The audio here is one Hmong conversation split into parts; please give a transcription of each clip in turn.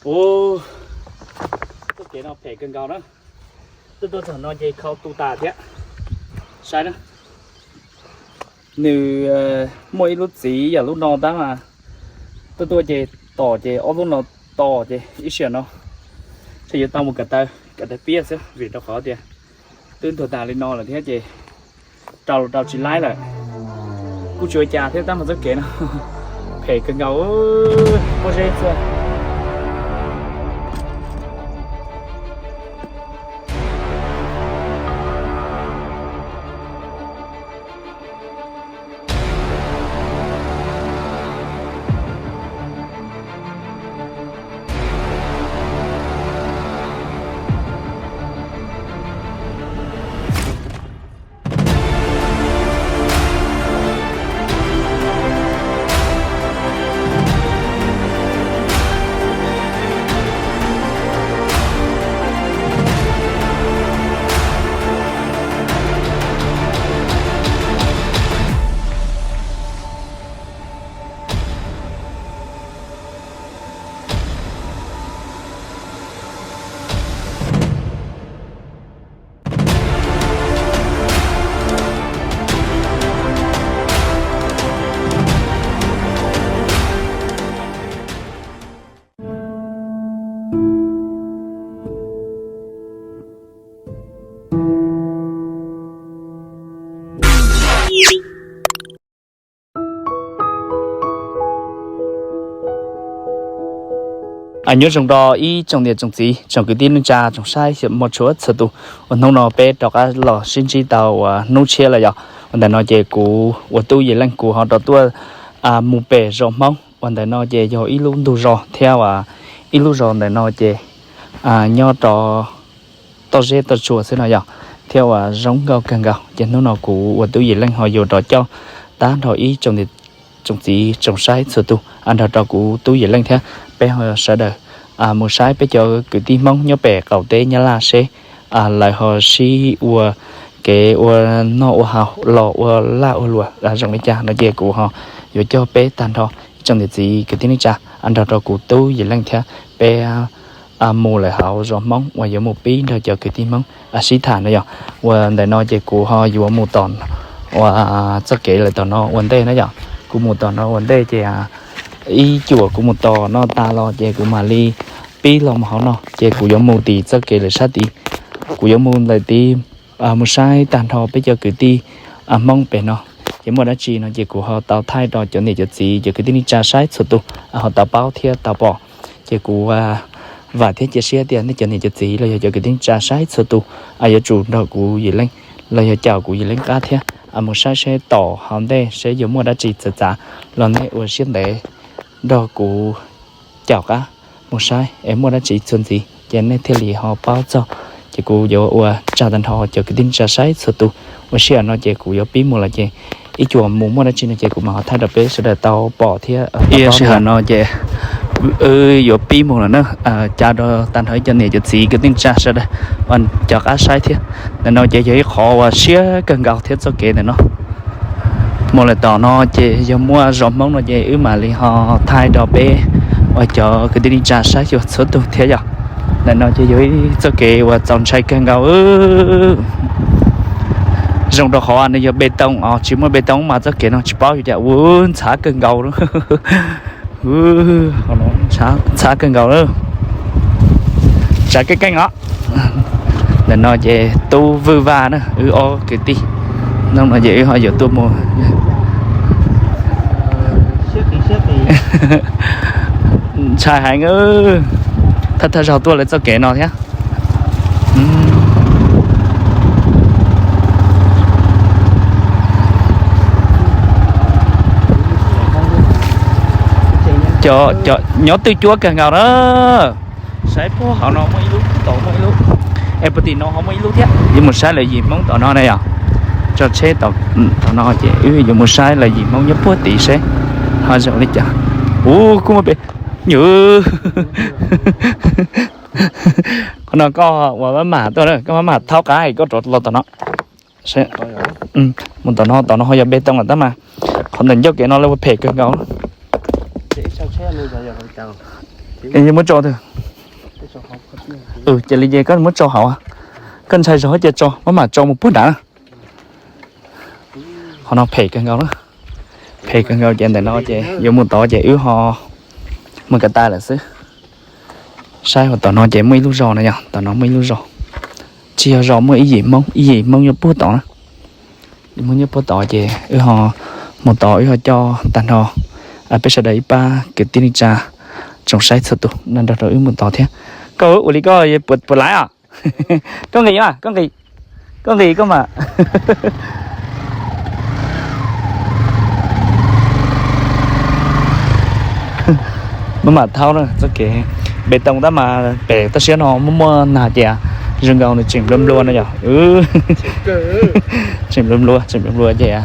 Ub, txoj kev no phem kawg nkaus na. Tuaj tuaj txog no ces khau tu tas thiab. Saib na, nws muaj ib lub txiv yam lub no tab mas tuaj tuaj ces tom ces ob lub no tom ces ib sij hawm no ces yuav tau mus kawm taw, kawm taw piab xwb vim rau qhov tias twb ntuag tas li no lawm thiab ces rau los rau tsis laib lawm. Kuj tsis ua cas thiab tab mas txoj kev no phem kawg nkaus, pob zeb xwb. Nyob zoo rau ib tsoom niam tsoom txiv tsoom kwv tij neej tsa tsoom saib xyuas muaj tshua txhua tus, uas hnub no peb rov qab los sib ntsib tau uas hnub tshiab lawm yom. Uas ntawm no ces kuv uas Tub Yim Leej kuv ho rov tuaj mus pem zos Hmoob, uas ntawm no ces yog ib lub ntug zos thiab uas ib lub zos ntawm no ces nyob rau toj zeb toj tsua xwb no yom, thiab uas zoo nkauj kawg nkaus. Ces hnub no kuv uas Tub Yim Leej ho yuav rov coj tag nrho ib tsoom niam tsoom txiv tsoom saib txhua tus nrog rau kuv Tub Yim Leej thiab peb ho sawv daws mus saib peb cov kwv tij Hmoob nyob pem qaum teb Nyab Laj seb lawv ho sib ua kev ua noj ua haus los ua laj ua luam zoo li cas no ces kuv ho yuav coj peb tag nrho ib tsoom niam txiv kwv tij neej tsa nrog rau kuv Tub Yim Leej thiab peb mus lawm hauv zos Hmoob uas yuav mus pib nrog cov kwv tij Hmoob sib tham no yom. Uas ntawm no ces kuv ho yuav mus tom uas txoj kev lawm tom no ua ntej na yom. Kuv mus tom no ua ntej ces ib cuam kuv mus tom no tas los ces kuv mam li pib los mus hauv no ces kuv yuav mus tim txoj kev lawm sab tid. Kuv yuav mus ntawm tid mus saib tag nrho peb cov kwv tij Hmoob pem no. Ces muaj dab tsi no ces kuv ho tau thaij rau cov niam cov txiv cov kwv tij neej tsa saib txhua tus ho tau paub thiab tau pom. Ces kuv vam thiab cia siab tias nej cov niam cov txiv los yog cov kwv tij neej tsa saib txhua tus yuav tsum nrog kuv Yim Leej los yog caum kuv Yim Leej qab thiab mus saib seb tom hauv ntej seb yuav muaj dab tsi txawv txav los nej ua siab ntev nrog kuv caum qab mus saib es muaj dab tsi txuas ntxiv ces nej thiaj li ho paub txog. Ces kuv yuav ua tsa tag nrho cov kwv tij neej tsa saib txhua tus. Ua sij hawm no ces kuv yuav pib mus lawm ces ib cuam mus muaj dab tsi no ces kuv mam ho thaij rau peb sawv daws tau pom thiab. Ib sij hawm no ces wb yuav pib mus lawm na, caw rau tag nrho ib cov niam cov txiv kwv tij neej tsa sawv daws caum qab saib thiab. Ntawm no ces yog ib qhov uas siab kawg nkaus thiab txoj kev ntawm no mus lawm tom no ces yog muaj zos Hmoob no ces wb mam li ho thaij rau peb uas cov kwv tij neej tsa saib xyuas txhua tus thiab yom. Ntawm no ces yog ib txoj kev uas txaus ntshai kawg nkaus. Zoo rau qhov nws yog pe tooj os, tsis muaj pe tooj mas txoj kev no tsis paub yuav cas ua ntxhav kawg nkaus. Ntxhav kawg nkaus lawm. Tsav keej keej os. Ntawm no ces Tub Vwj Vaj na, wb ob kwv tij. Hnub no ces wb ho yuav tuaj mus. Ntshai heev, thawj thawj zaug tuaj lawv txoj kev no thiab. Cov nyob twj cuab kawg nkaus na. Saib puag hauv no muaj ib lub, tom muaj ib lub. Es puag tim no ho muaj ib lub thiab. Yuav mus saib lawv yim Hmoob tom no na yom. Tso tsheb tom no ces wb yuav mus saib lawv yim Hmoob nyob puag tid seb ho zoo li cas. Ub, kuj muaj pem. Qhov no koj ua maj mam tuaj, koj maj mam thaub qab koj rov los tom no. Mus tom no, tom no ho yog pe tooj lawm tab mas qhov ntawm ncauj kev no lawv ua phem kawg nkaus. Muab tso twg? Ces li ces koj muab tso hauv, koj ntshai zog ces tso, maj mam tso mus puag nrad na. Qhov no phem kawg nkaus na, phem kawg nkaus ces ntawm no ces yuav mus tod ces wb ho mus ka ta lawm xwb. Saib hauv tom no ces muaj ib lub zos na yom, tom no muaj ib lub zos, tsis yog zos, muaj ib yim Hmoob, ib yim Hmoob nyob puag tod na. Hmoob nyob puag tod ces wb ho mus tod, wb ho coj tag nrho peb sawv daws ib pab kwv tij neej tsa tsoom saib txhua tus no nrog rau wb mus tod thiab. Koj ua li koj puas laiv os? Koj nqis, koj nqis, koj nqis koj mas. Maj mam thaub na, txoj kev npe toos tab mas pem toj siab no muaj muaj nag ces zoo nkaus nws tseem nplua nplua no yom. Tseem nplua nplua, tseem nplua nplua ces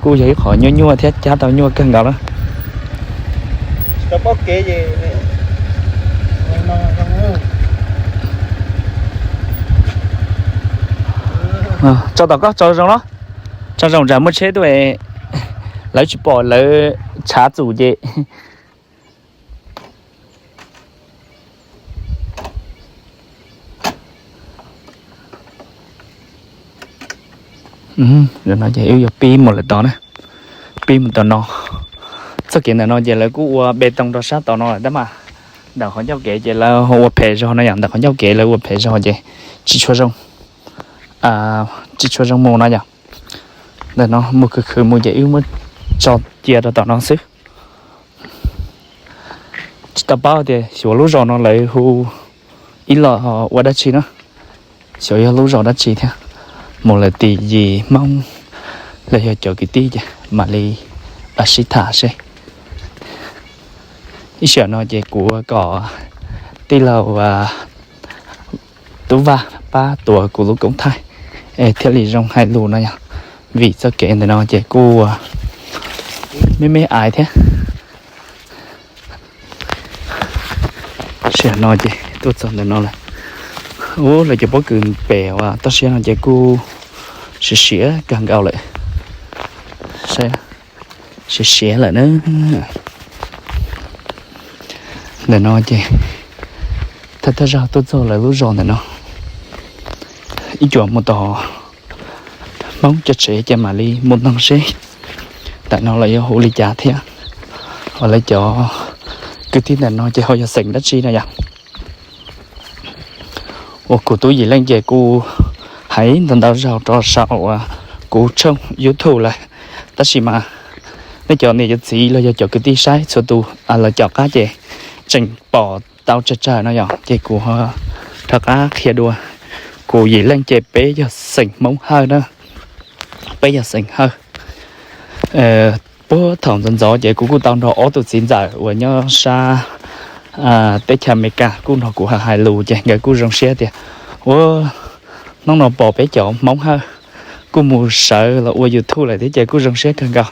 kuj yog ib qho nyuaj nyuaj thiab cab tau nyuaj kawg nkaus na. Tso tom koj tso zoo los, tso zoo tsam muaj tsheb tuaj, lawv tsis pom lawv tshav txum ces. No ces wb yuav pib mus lawm tod na, pib mus tom no. Txoj kev ntawm no ces lawv kuj ua npe toos rau sab tom no lawm tab mas ntawm qhov ncauj kev ces lawv ho ua phem zog no yom, ntawm qhov ncauj kev lawv ua phem zog ces tsis tshua zoo, tsis tshua zoo mus no yom. Ntawm no mus khwv khwv mus ces wb muab tso cia rau tom no xwb. Tsis tau paub tias xyov lub zos no lawv hu ib los ua dab tsi na, xyov yog lub zos dab tsi thiab. Mus lawm tim yim Hmoob los yog cov kwv tij ces mam li sib tham seb. Ib sij hawm no ces kuv kom tij laug Tub Vaj pab tuav kuv lub koob thaij es thiaj li zoo hais lus no yog, vim txoj kev ntawm no ces kuj me me aiv thiab. Sij hawm no ces tuaj txog ntawm no lawm. Ub, lawv cov pob kws pem uas toj siab no ces kuj siav siav kawg nkaus lawm, siav siav lawm na. Ntawm no ces thawj thawj zaug tuaj txog lawv lub zos ntawm no, ib cuam mus tom Hmoob cov tsev ces mam li mus noog seb tam no lawv yuav hu li cas thiab, ho lawv cov kwv tij ntawm no ces ho yog xeem dab tsi no yom. Uas kuv tub Yim Leej ces kuj hais ntau ntau zaug rau saum uas kuv tshooj YouTube lawm, tab sis mas nej cov niam cov txiv los yog cov kwv tij saib txhua tus lawv caum qab ces tseem pom tau tsawg tsawg no yom, ces kuv rov qab qhia dua. Kuv Yim Leej ces peb yog xeem Hmoob Hawj na, peb yog xeem Hawj. Puag thaum ntxov ntxov ces kuv kuj tau nrog ob tug txiv ntxawm uas nyob sab teb chaws Amelikas kuj nrog kuv hais lus ces nkawd kuj zoo siab tias ua hnub no pom peb cov Hmoob Hawj kuj mus sawv los ua YouTube lawm thiab ces kuj zoo siab kawg nkaus.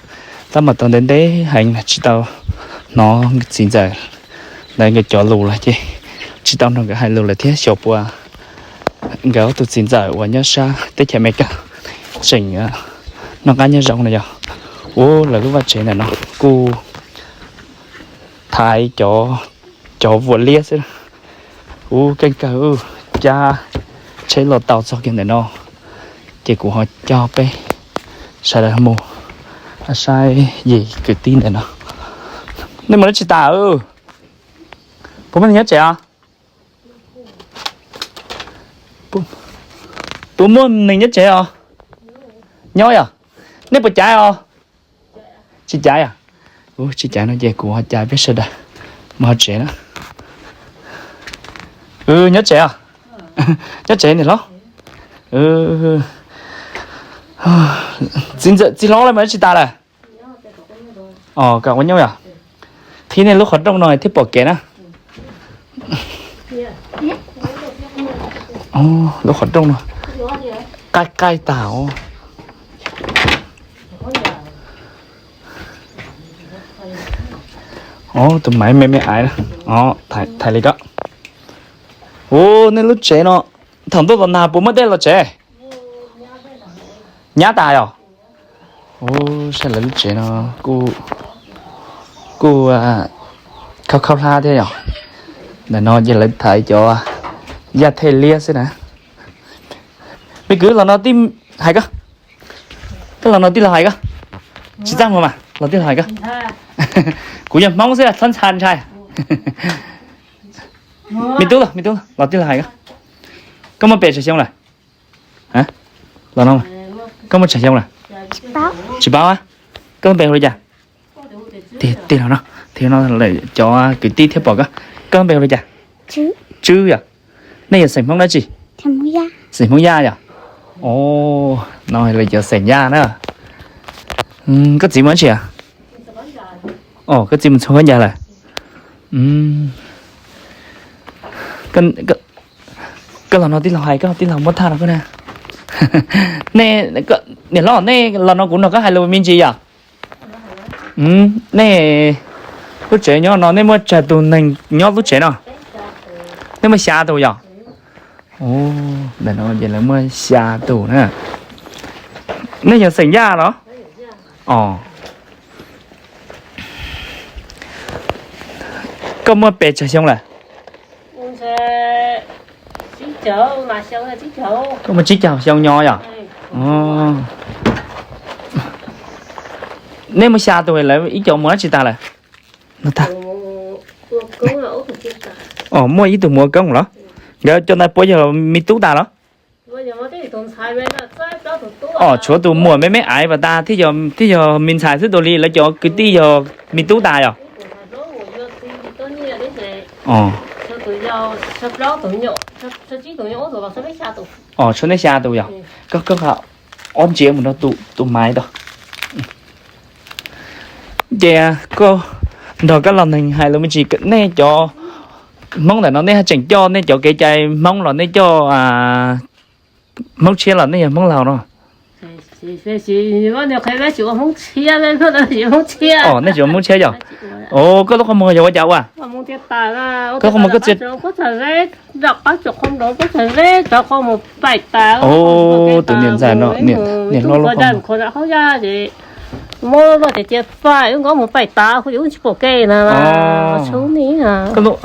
Tab mas tau ntev ntev heev tsis tau hnov txiv ntxawm ntawd nkawd cov lus lawm ces tsis tau nrog nkawd hais lus lawm thiab, xyov puas nkawd ob tug txiv ntxawm uas nyob sab teb chaws Amelikas tseem noj qab nyob zoo no yog. Ua lawv lub vaj tsev ntawm no kuj thaiv cov vuas liab xwb. Ub, keej kawg, cab tsheb los tau txog kiag ntawm no ces kuv ho coj peb sawv daws mus saib yim kwv tij ntawm no. Nej mus dab tsi tas? Puas muaj neeg nyob tsev os? Puas muaj neeg nyob tsev os? Nyob yom. Nej puas caiv os? Tsis caiv yom? Tsis caiv no ces kuv ho caiv peb sawv daws mus hauv tsev na. Nyob tsev os? Nyob tsev niam hlob. Txiv hlob lawv mus dab tsi tas lawm? Os, kawm ua nyuj yom. Qhib nej lub qhov rooj no thiaj pom kev na. Lub qhov rooj no qaij qaij tas os. Tus maiv me me aiv na. Thaiv li ko. Ua nej lub tsev no thaum ntuj los nag puas muaj dej los tsev? Nyab tas yom? Saib lawv lub tsev no kuj khaub khaub hlab thiab yom. Ntawm no ces lawv thaiv cov Yaj Thej Liab xwb na. Me kwv los no tij hais koj, koj los no tij laug hais koj. Tsis txaj muag mas los tij laug hais koj. Kuv yog Hmoob xwb txhob ntshai ntshai. Me tub, me tub los tij laug hais koj. Koj muaj pes tsawg xyoo lawm? Los no, koj muaj tsawg xyoo lawm? Tsis paub a. Koj muaj pes hu li cas? Tig los no, tig no lawm cov kwv tij thiaj pom koj. Koj muaj pes hu li cas? Tswb yom. Nej yog xeem Hmoob dab tsi? Xeem Hmoob Yaj yom. No lawv cov xeem Yaj na. Koj txiv muaj dab tsi? Koj txiv mus txog koj ncag lawm. Koj los no tij laug hais koj, tij laug muab thaj rau koj na. Nej, niam hlob, nej los no kuv nrog koj hais lus me ntsis yom. Nej lub tsev nyob no nej muaj tsawg tus neeg nyob lub tsev no? Nej muaj xya tus yom? Ntawm no ces lawv muaj xya tus na. Nej yog xeem Yaj los? Koj muaj pes tsawg xyoo lawm? Koj muaj tsib caug xyoo nyob yom? Nej muaj xya tus lawv ib co mus dab tsi tas lawm? Muaj ib tug mus ua koob los? Nkawd cov ntawd puas yog me tub tas los? Os, tshuav tus muam me me aiv pas tas thiaj yog me ntxhais xwb, dua li lawv cov kwv tij yog me tub tas yom? Os, tshuav nej xya tus yom? Koj, koj ob ntsiav mus nrog tus maiv tau. Ces koj nrog koj los neeg hais lus me ntsis, nej cov Hmoob ntawm no nej tseem coj nej cov kev cai Hmoob los nej coj Hmoob tshiab los nej yog Hmoob laus no? Os, nej tsis ua Hmoob tshiab yog? Os, koj lub qhov muag yog ua cas ua? Koj qhov muag koj txiav. Tus niam ntxawm no, niam hlob lub qhov muag.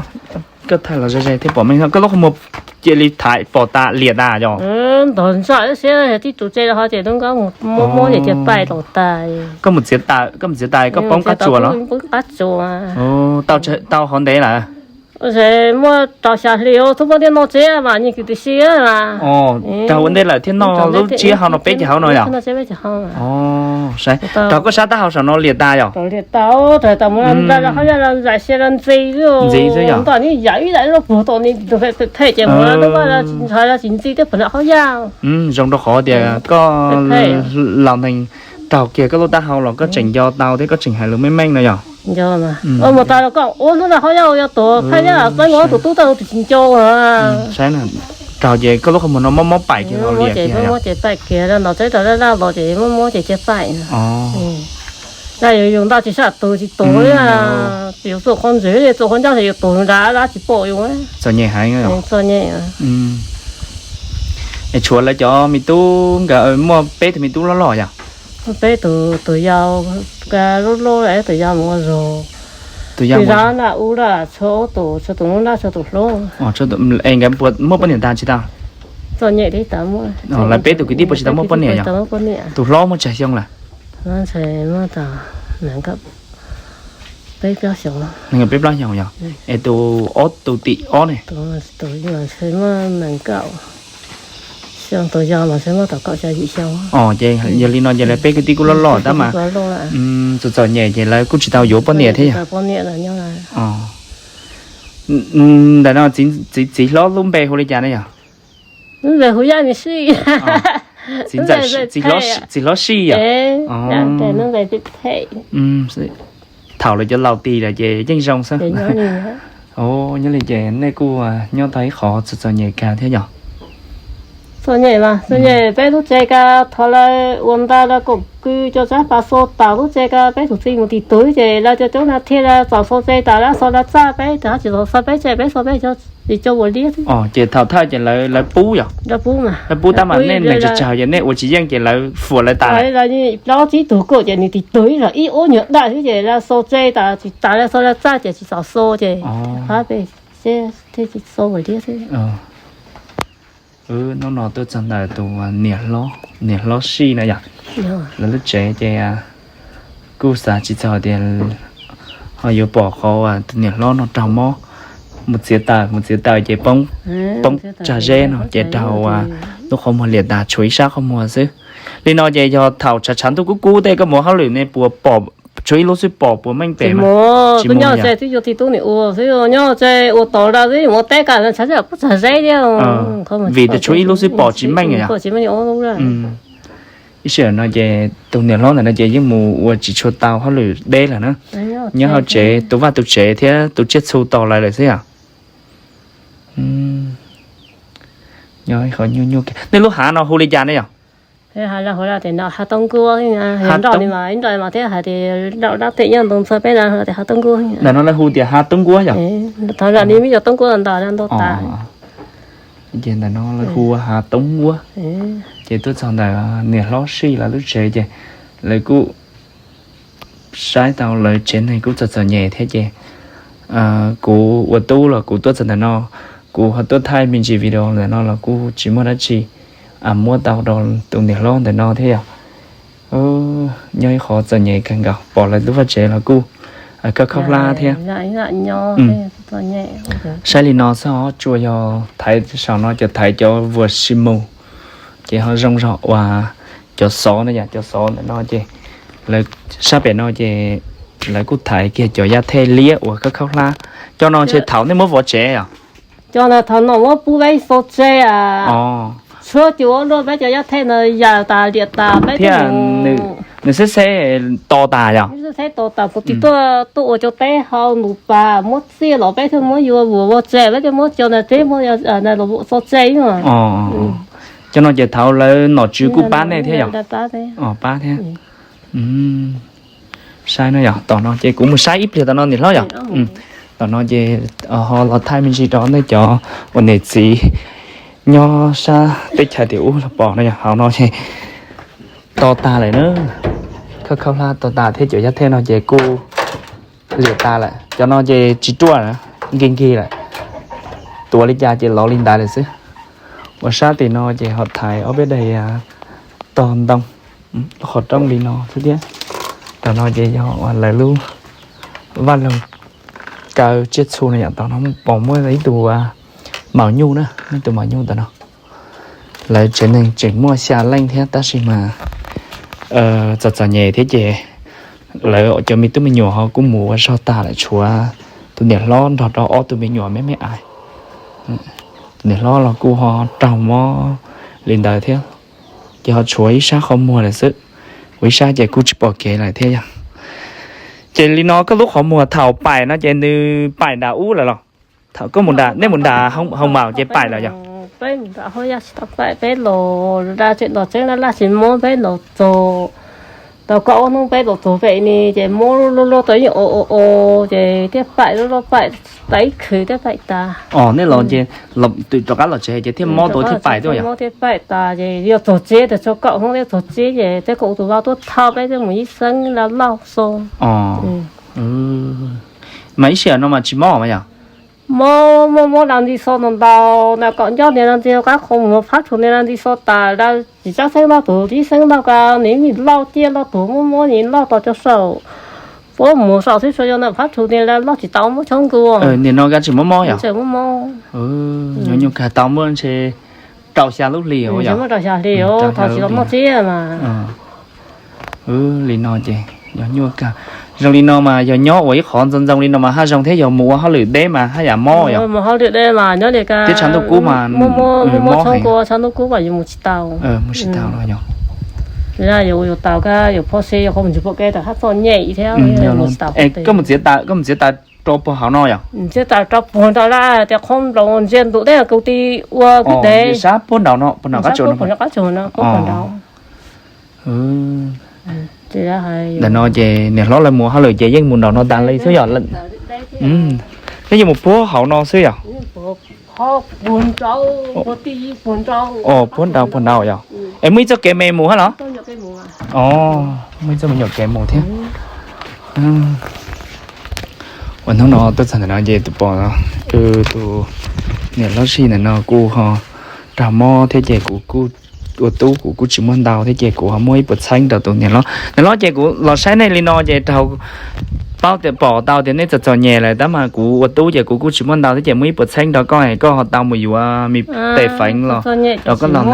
Koj thaij los ze ze thiaj pom meej no, koj lub qhov muag cia li thaiv pom tas liam tas yog? Ntog ntsaj siab tib tus tse ho ces lub nkauj muab muab ces cia paim los tas. Koj mus txiav tas, koj mus txiav tas koj poob qab tsuas los? Tau hov ntev lawm? Muaj rau xya hli, tub poj thiaj noj tsiab mas nyias kwv tij si mas. Raug ua ntej lawm thiaj noj lub tsiab hauv no peb ceg hauv no yom? Raug koj sab taub hau saum no liam tas yom? Ntxim xwb yom? Zoo rau qhov tias koj laus neeg raug kiag koj lub taub hau los koj tseem nco tau thiab koj tseem hais lus meej meej no yom? Mus tas los koj ua hnub no ho yog yog tuag phaj yaj txeeb ua tus tub tau tus tsis nco. Raug ces koj lub qhov muag no mob mob paim kiag los liam kiag yom? Mob ces paim kiag, ntaus teb rau laj laj los ces mob mob ces cia paim. Yus yus ntau tsis saj tus tsis tus, yus txuam qhov ntswg txuam qhov ncauj ces yus tus nrad dab tsis pom yus. Txom nyem heev. Txom nyem. Es tshuav lawv cov me tub nkawd muaj peb tug me tub loj loj yom? Peb tus, tus yau loj loj, tus yau mus ua zog. Tus yau mus zog na, ub laj tshuav ob tus, tshuav tus nub nrab tshuav tus hlob. Es nkawd muaj poj niam tag tsis tau? Txom nyem li tas muaj. Lawv peb tus kwv tij puas tsis tau muaj poj niam yom? Tus hlob muaj tsawg xyoo lawm? Ntshai muaj tau nees nkaum peb plaub xyoos. Nees nkaum peb plaub xyoos yom? Es tus ob, tus tim ob ne? Ntshai muaj nees nkaum xyoo, tus yau mas ntshai muaj tau kaum xya yim xyoo. Os, ces yog li no ces lawv peb kwv tij kuj loj loj tab mas txom txom nyem ces lawv kuj tsis tau yuav poj niam thiab yom? Ntawm no txiv, txiv hlob lub npe hu li cas ne yom? Lub npe hu Yaj Sij. Txiv ntxawm, txiv hlob Sij yom? Thaum lawv cov laus tis lawm ces yeej zoo xwb. Nyob li ces nej kuj nyob tau ib qho txom txom nyem kawg thiab yom? Txom nyem mas txom nyem, peb lub tsev ka thov lawv ua nta lawv koom kwv cov tsab pas xo tas lub tsev ka peb tus txiv mus tis tug ces lawv cov coob na thiaj lawv txaus xo tsev tas lawv xo lawv txaj peb tas tsis txaus xo peb tsev peb xo peb cov tsis cov ua liab xwb. Ces thaum thawj ces lawv pub yom? Lawv pub tab mas nej neeg tsawg tsawg ces nej ua tsis yeej ces lawv fuam lawv tas. Plaub tsib tug kaum ces nws tis tug ib zaug ib ub nyuag daj xwb ces lawv xo tsev tas tsis tas lawv xo lawv txaj ces tsis txaus xo ces qab peb thiaj tsis xo ua liab xwb. Hnub no tuaj txog ntawm tus niam hlob, niam hlob Sij na yom. Lawv lub tsev ces kuj xav tsis txog tias ho yuav pom qhov uas tus niam hlob no raug mob, mus txiav taws, mus txiav taws ces poob, poob tsag zeb no ces raug lub qhov muag liam tas tshuav ib sab qhov muag xwb. Li no ces yog thaum tshav tshav ntuj kub kub tej koj mus hauj lwm ne puas pom, tshuav ib lub xwb pom puas meej pem? Tsis muaj, nyob tsev twb yuav tib tug niam ua xwb, nyob tsev ua tod lawm xwb, mus teb kam tshav tshav zeb thiab. Vim tias tshuav ib lub xwb pom tsis meej yom. Ib sij hawm no ces tus niam hlob ntawm no ces yeej mus ua tsis tshua tau hauj lwm deb lawm na. Nyob hauv tsev tu vaj tu tsev thiab tu tsiaj txhu tos lawv lawm xwb yom. Nyob qhov nyuaj nyuaj kiag. Nej lub hav no hu li cas ne yom? Hav Toob Nkuab, nroj li mas ib nroj mas thiab hais tias nroj dab them nyob ntoo ntxhua peb no tias Hav Toob Nkuab. Ntawm no lawv hu tias Hav Toob Nkuab yom? Thov zam li me cov Toob Nkuab ntawd ntau tas. Ces ntawm no lawv hu ua Hav Toob Nkuab. Ces tuaj txog ntawm niam hlob Sij lawv lub tsev ces lawv kuj saib tau lawv tsev neeg kuj txom txom nyem thiab ces kuv ua tub los kuv tuaj txog ntawm no, kuv ho tuaj thaij me ntsis video ntawm no los kuj tsis muaj dab tsi muab tau rau tus niam hlob ntawm no thiab yom. Nyob ib qhov txom nyem kawg nkaus, pom lawv lub vaj tsev los kuj khaub khaub hlab thiab. Saib li no xwb os, tsuas yog thaiv saum no cov thaiv cov vuas si mus ces ho zoo zog uas cov xov no yom, cov xov ntawm no ces lawv sab pem no ces lawv kuj thaiv kiag cov yaj thej liab uas khaub khaub hlab. Cov no ntshe thaum nej muab vov tsev os? Cov ntawd thaum no muab pub peb xo tseg, tshuab cua luaj peb cov yaj thej ntawd yam tas liam tas peb thiab. Nws xeb xeb to tas yom? Xeb xeb to tas kuv twb tuaj, tuaj ua cov teb hau ntus pas muab txiaj los peb thiaj muab yuav vuas vov tseg, peb thiaj muab cov ntawd teb muab los xo tseg. Cov no ces thaum lawv nom tswv kuj pab nej thiab yom? Pab thiab. Saib no yom, tom no ces kuv mus saib ib pliag tom no niam hlob yom. Tom no ces ho los thaij me ntsis rau nej cov ua niam txiv nyob sab teb chaws tim ub los pom no yom. Hauv no ces to tas lawm na, khaub khaub hlab to tas thiab cov yaj thej no ces kuj liam tas lawm. Cov no ces tsis ruaj, nkig nkig lawm, tuav li cas ces lov li ntawd lawm xwb. Ua sab tim no ces ho thaiv ob peb daim tog ntoo, lub qhov rooj li no xwb thiab. Tom no ces yog lawv lub vaj loog kaw tsiaj txhu no yom. Tom no pom muaj ib tug maum nyuj na, ib tug maum nyuj tom no. Lawv tsev neeg tseem muaj xya leej thiab tab sis mas txom txom nyem thiab ces lawv cov me tub me nyuam ho kuj mus ua zog tag lawm, tshuav tus niam hlob nrog rau ob tug me nyuam me me ais. Tus niam hlob los kuj ho raug mob li ntawd thiab, ces ho tshuav ib sab qhov muag lawm xwb, ua ib sab ces kuj tsis pom kev lawm thiab yog. Ces li no koj lub qhov muag thaum paim no ces nws paim nram ub lawm los? Thaum koj mus nram, nej mus nram hoo maum ces paim lawm yog? Peb mus nram hauj yaj tsis tau paim, peb los da tseem los tseeb laj laj tsis mob, peb los txog tau kaum ob hnub peb los txog pem ni ces mob luaj luaj tau ib o o o ces thiaj paim luaj luaj paim tas ib khwv thiaj paim tas. Os, nej los ces twm rov qab los tsev ces thiaj mob tuaj thiaj paim tuaj yog? Mob thiaj paim tas ces yog txog tsev tas txog kaum hnub thiaj txog tsev ces thiaj kom tus vaj tuaj thauj peb thiaj mus ib xeeb la lauj xo. Mas ib sij hawm no mas tsis mob mas yog? Mob, mob mob da nti xo ntau ntau na, kom nco niag da nti qab qhov muag phab rhuv niag da nti xo tas da tsis txawj xeeb lauj, tus tib xeeb lauj ka niag me lauj ciaj lauj, tus mob mob niag lauj tos cov saum puab muag saum xwb, tsuas yog ntawm phab rhuv niag da lauj tsis tau muab chob nkuj. Niag no ka tsis mob mob yog? Tseem mob mob. Nyuaj nyuaj kawg, tau muab ntshe rau xya lub hlis os yog? Muab rau xya hlis os, thaum tsis tau noj tsiab mas. Li no ces yog nyuaj kawg. Zoo li no mas yog nyob ua ib qhov ntxoov ntxoo li no mas haj zoo thiab, yog mus ua hauj lwm deb mas haj yam mob yog? Mus hauj lwm deb mas nyob li ka, tib tshav ntuj kub mas mob, mob tshoob kua, tshav ntuj kub mas yus mus tsis tau. Mus tsis tau los yog? Yus ua yus tau kab yus phoj seb yog qhov mus ntsis pom kev tas haj txom nyem thiab. Koj mus txiav taws, koj mus txiav taws rau puag hauv no yog? Txiav taws rau puag nraud lawm, tias qhov nraud ntsia ntus teb kuv ti ua kuv dev. Sab puag nraud no, puag nraud qab tsuas no. Ntawm no ces niam hlob lawv mus hauj lwm ces yeej mus nraum no tas li xwb yom? Peb yeej mus puag hauv no xwb yom? Puag nraud puag nraud yom? Es muaj ib txoj kev me mus hab los? Muaj ib txoj me nyuam kev mus thiab. Ua hnub no tuaj txog ntawm no ces tus pom, tus niam hlob Sij ntawm no kuj ho raug mob thiab ces kuv kuj ua tub kuv kuj tsis muaj ntau thiab ces kuv ho muab ib puas txheeb rau tus niam hlob. Niam hlob, ces kuv los saib nej li no ces raug paub tias pom tau tias nej txom txom nyem lawm tab mas kuv ua tub ces kuv kuj tsis muaj ntau thiab ces muab ib puas txheeb rau koj es koj ho tau mus yuav me tes feev los rau koj los,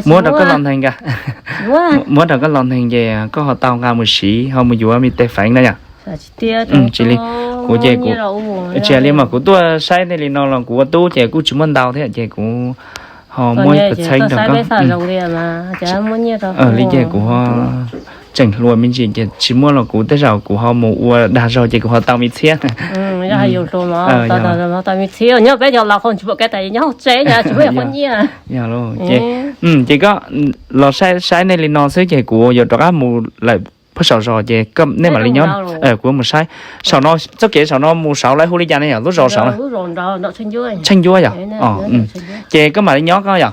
muab rau koj los neeg, muab rau koj los neeg ces koj ho tau nqa mus siv ho mus yuav me tes feev na yom. Tsis li, kuv ces kuv, tsis li mas kuv tuaj saib nej li no los kuv ua tub ces kuj tsis muaj ntau thiab ces kuv ho muab ib puas txheeb rau koj li ces kuv ho tseem hluas me ntsis ces tsis muaj los kuv tej zaum kuv ho mus ua dag zog ces kuv ho tau me txhiab. Yog, ces koj los saib saib nej li no xwb ces kuv yuav rov qab mus lawm puag saum zos ces nej mam li nyob, kuv mus saib saum no, txoj kev saum no mus saud lawv hu li cas ne yom, lub zos saud na? Tsheej Ncuab yom? Ces koj mam li nyob koj yom.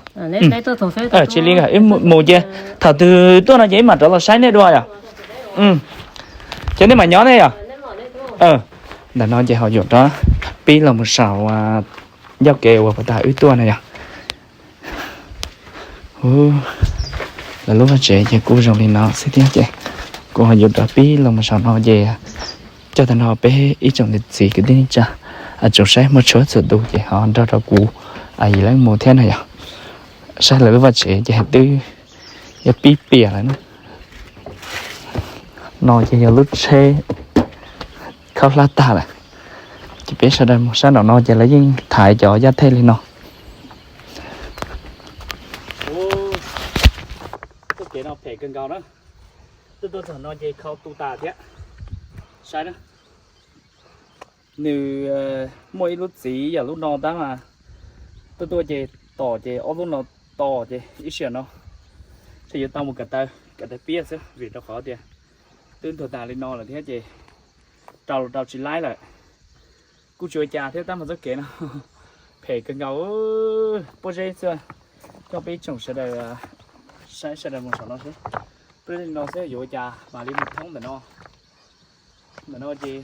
Tsis li, wb mus ces thaum twg tuaj no ces wb mam rov los saib nej dua yom. Ces nej mam nyob nej yom. Ntawm no ces ho yuav rov pib los mus saum ncauj kev uas puag ta wb tuaj na yom. Lawv lub vaj tsev ces kuj zoo li no xwb thiab ces kuv ho yuav rov pib los mus saum no ces coj tag nrho peb ib tsoom niam txiv kwv tij neej tsa, tsoom saib muaj tshua txhua tus ces ho nrog rau kuv Yim Leej mus thiab na yom. Saib lawv lub vaj tsev ces twb yog pib piam lawm na. No ces yog lub tsheb khaub hlab tag lawm. Ces peb sawv daws mus sab nraum no ces lawv yeej thaiv cov yaj thej li no. Txoj kev no phem kawg nkaus na. Tuaj tuaj txog no ces khau tu tas thiab. Saib na. Nws muaj ib lub txiv yam lub no tab mas tuaj tuaj ces tom ces ob lub no tom ces ib sij hawm no ces yuav tau mus kawm taw, kawm taw piab xwb vim rau qhov tias twb ntuag tas li no lawm thiab ces rau los rau tsis laib lawm. Kuj tsis ua cas thiab tab mas txoj kev no phem kawg nkaus. Pob zeb xwb, coj peb ib tsoom sawv daws saib sawv daws mus saum no seb. Pob zeb li no xwb yuav ua cas mam li mus thoob ntawm no. Ntawm no ces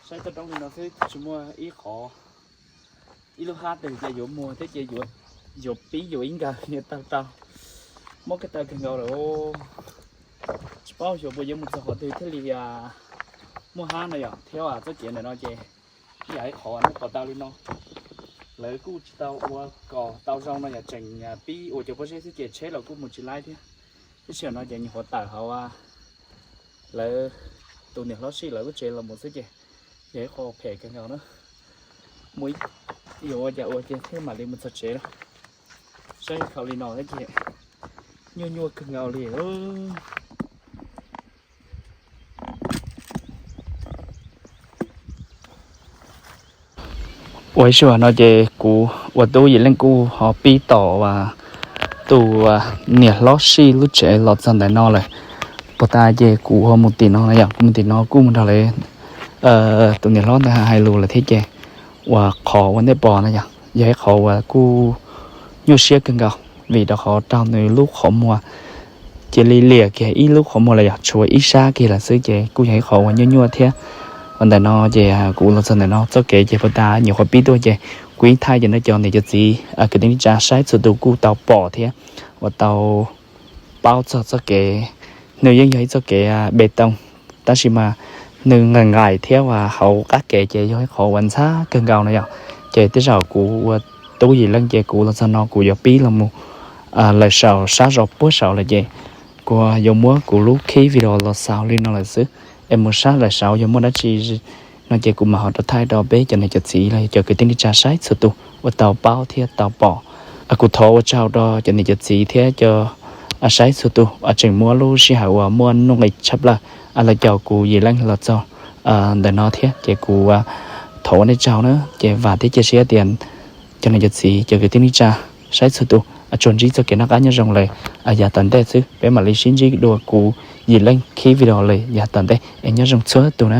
saib toj roob li no xwb tsis muaj ib qhov ib lub hab twg ces yuav muag thiab ces yuav pib yuav ib nkawg niag tawg rau. Mob kiag taw kawg nkaus lawm. Tsis paub xyov puas yuav mus txog qhov twg thiaj li muaj hab no yom, thiab txoj kev ntawm no ces yam ib qhov nej pom tau li no, lawv kuj tsis tau ua kom tau zoo no yom, tseem pib ua cov pob zeb xwb ces tsheb los kuj mus tsis laib thiab. Ib sij hawm no ces nyuam qhuav tawm hauv lawv tus niam hlob Sij lawv lub tsev los mus xwb ces yog ib qho phem kawg nkaus na. Mus yuav ua cas ua ces thiaj mam li mus txog tsev lawm. Saib khau li no thiab ces nyuaj nyuaj kawg nkaus li. Ua ib sij hawm no ces kuv ua tub Yim Leej kuj ho pib tom tus niam hlob Sij lub tsev los txog ntawm no lawm. Puag ta ces kuv ho mus tim no na yom, kuv mus tim no kuj mus nrog lawv tus niam hlob ntawd hais lus lawm thiab ces uas qhov uas nej pom na yom, yog ib qhov uas kuj nyuaj siab kawg nkaus vim rau qhov raug nws lub qhov muag cia li liam kiag ib lub qhov muag lawm yom, tshuav ib sab kiag lawm xwb ces kuj yog ib qhov uas nyuaj nyuaj thiab. Uas ntawm no ces kuv los txog ntawm no txoj kev ces puag ta nyuam qhuav pib tuaj ces kuv yeej thaij ces no cov niam cov txiv kwv tij neej tsa saib txhua tus kuj tau pom thiab uas tau paub txog txoj kev. Nws yeej yog ib txoj kev pes toos, tab sis mas nws nqaim nqaim thiab uas hauv qab kev ces yog ib qhov uas ntxhab kawg nkaus no yom. Ces tej zaum kuv ua tub Yim Leej ces kuv los txog no kuv yuav pib los mus lawm saum sab zos puag saud lawm ces kuv yuav muab kuv lub khib video los xaus li no lawm xwb. Es mus sab lawm saud yog muaj dab tsi no ces kuv mam ho rov thaij rau peb cov niam cov txiv los yog cov kwv tij neej tsa saib txhua tus uas tau paub thiab tau pom. Kuv thov ua tsaug rau cov niam cov txiv thiab cov saib txhua tus uas tseem muab lub sij hawm uas muaj nuj nqis tshaj plaws los caum kuv Yim Leej los txog ntawm no thiab ces kuv thov ua nej tsaug na. Ces vam thiab cia siab tias cov niam cov txiv cov kwv tij neej tsa saib txhua tus tsuas ntsib txoj kev noj qab nyob zoo lawm yav tom ntej xwb, peb mam li sib ntsib dua kuv Yim Leej khib video lawm yav tom ntej es nyob zoo txhua tus na.